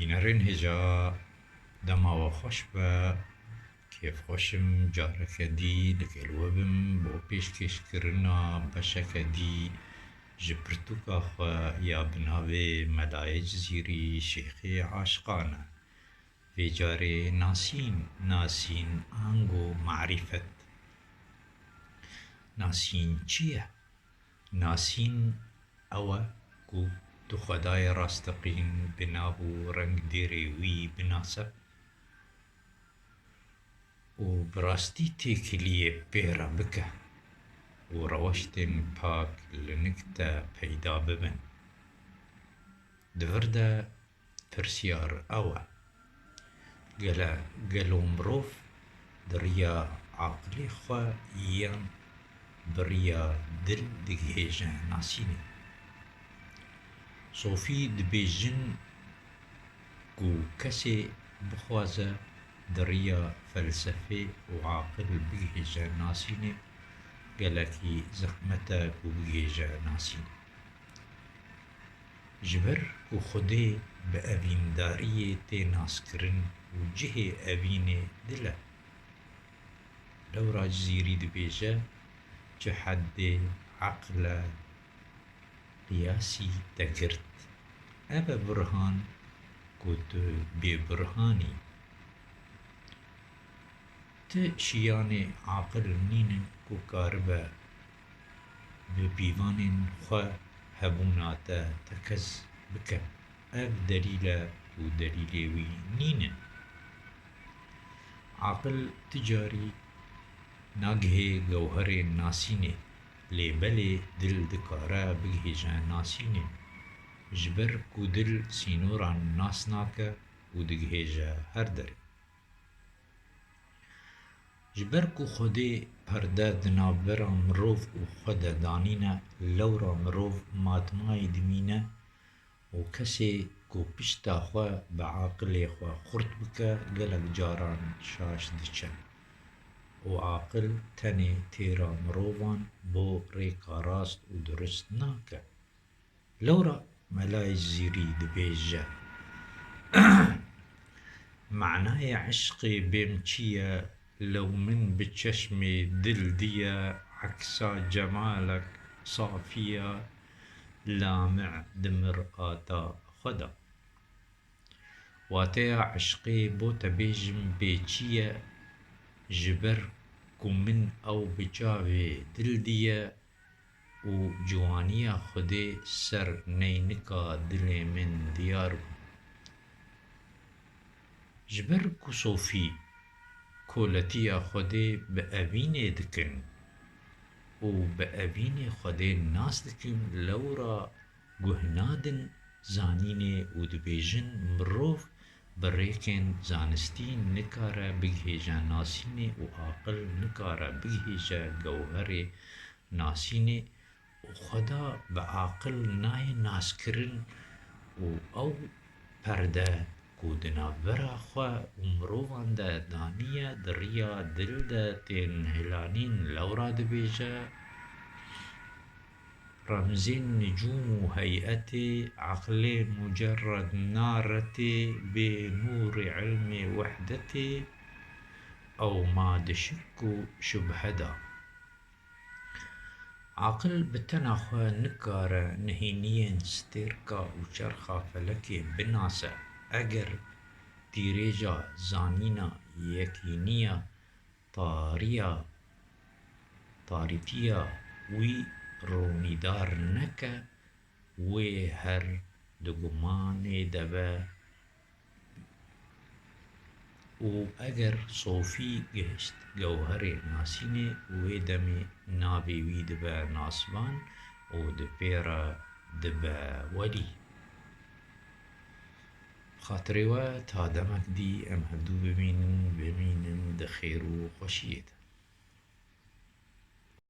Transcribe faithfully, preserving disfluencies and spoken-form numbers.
Bînerên hêja, dema we xweş be. Kêfxweş im careke dî li gel we bim bo pêşkêşkirina beşeke dî ji pirtûka xwe ya bi navê Melayê Cizîrî Şêxê Aşiqan e. Vê carê Nasîn, Nasîn ango marîfet. Nasîn çi ye? Nasîn ew e ku tu Xwedayê rasteqîn bi nav û rengdêrê wî binase û bi rastî têkiliyê pê re bike û reweştên pak li nik te peyda bibin. Di vir de pirsyar ew e, gele, gelo mirov di riya aqilê xwe yan bi riya dil digihêje Nasînê? Sofî dibêjin ku kesê bixwaze di riya felsefê û aqil bigihêje Nasînê, gelekî zehmet e ku bigihêje Nasînê. Ji ber ku Xwedê bi evîndariyê tê naskirin û cihê evînê dil e. Lewra Cizîrî dibêje, çi heddê eql e qiyasî te girt. Ev e burhan ku tu bêburhan î. Ti şiyanê aqil nînin ku karibe bi pîvanên xwe hebûna te tekez bike. Ev delîl e û delîlê wî nînin. Aqil ti carî nagihê gewherê Nasînê, lê belê dil dikare bigihêje Nasînê, ji ber ku dil sînoran nas nake û digihêje her derê. Ji ber ku Xwedê perde di navbera mirov û xwe de danîne, lewra mirov matmayî dimîne û kesê ku pişta xwe bi aqilê xwe xurt bike, gelek caran şaş diçe û aqil tenê têra mirovan bo rêka rast û durust nake. Lewra Melayê Cizîrî dibêje, manayê eşqê bêm çi ye, lew min bi çeşmê dil diye, eksa cemalek safî ye, lame di mirata xwe de. Wateya eşqê bo te bêjim bê çi ye, ji ber ku min ew bi çavê dil diye û ciwaniya Xwedê ser neynika dilê min diyar bû. Ji ber ku sofî koletiya Xwedê bi evînê dikin û bi evînê Xwedê nas dikin, lewra guh nadin zanînê û dibêjin, mirov bi rêkên zanistî nikare bigihêje nasînê û aqil nikare bigihêje gewherê nasînê û Xweda bi aqil nayê naskirin û ew perde ku di navbera xwe û mirovan de daniye, di riya dil de tên hilanîn. Lewra dibêje, remzên nicûm û heyetê, eqlê mucerred naretê, bê nûrê ilmê wehdetê, ew ma di şik û şubhe de. Aqil bi tena xwe nikare nihêniyên stêrka û çerxa felekê binase. Eger tîrêja zanîna yekîniya tariya, tarîfiya wî ronîdar neke, wê her di gumanê de be û eger sofî gihişt gewherê nasînê, wê demê navê wî dibe nasvan û di pê re dibe welî. Bi xatirê we ta demek dî em hevdû bimînin, bimînin di xêr û xweşiyê de.